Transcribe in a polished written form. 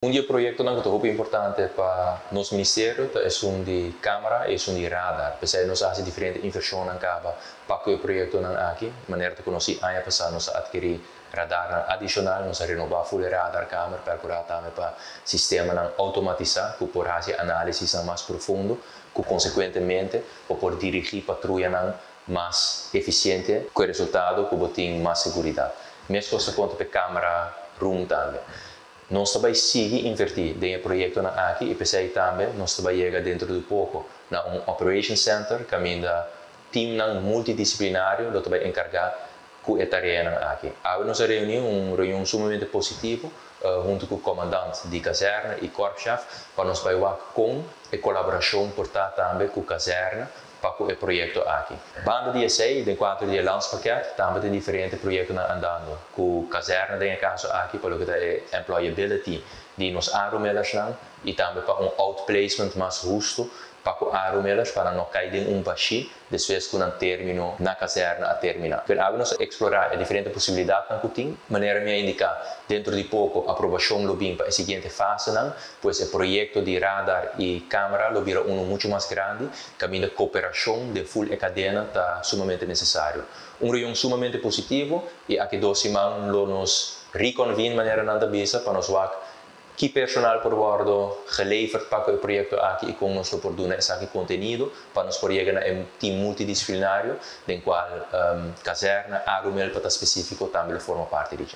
Un di e proyectonan cu ta hopi importante pa nos ministerio ta esun di camera y esun di radar. P'esey nos a haci diferente inversionnan caba pa cu e proyectonan aki. Manera ta conoci, aña pasa nos a adkeri radarnan adicional, nos a renoba full e radarkamer, percura tambe pa sistemanan automatisa cu por haci analisisnan mas profundo, cu consecuentemente bo por dirigi patruyanan mas eficiente, cu e resultado cu bo tin mas seguridad. Mescos ta conta pa e camera room tambe. Nos ta bay sigui inverti den e proyectonan aki y p'esey tambe nos ta bay yega dentro di poco na un operation center caminda teamnan multidisciplinario lo ta bay encarga cu e tareanan aki. Awe nos a reuni, un reunion sumamente positivo, hunto cu comandant di kazerne y korpschef pa nos bay wak con e colaboracion por ta tambe cu kazerne pa cu e proyecto aki. Banda di esey, den cuadro di e landspakket, tambe tin diferente proyectonan andando cu kazerne den e caso aki pa loke ta e employability di nos Arumillersnan y tambe pa un outplacement mas husto pa cu Arumillers pa nan no cay den un bashi despues cu nan termino na kazerne a termina. Pero awe nos a explora e diferente posibilidadnan cu tin. Manera mi a indica, dentro di poco aprobacion lo bin pa e siguiente fasenan, pues e proyecto di radar y camera lo bira uno mucho mas grandi, caminda cooperacion den full e cadena ta sumamente necesario. Un reunion sumamente positivo y aki 2 siman lo nos reconvene, manera nan ta bisa, pa nos wak ki personal por wordo geleverd pa e proyecto aki y con nos lo por duna esaki contenido pa nos por yega na un team multidisciplinario den cual kazerne, Arumil pa ta specifico, tambe lo forma parti di dje.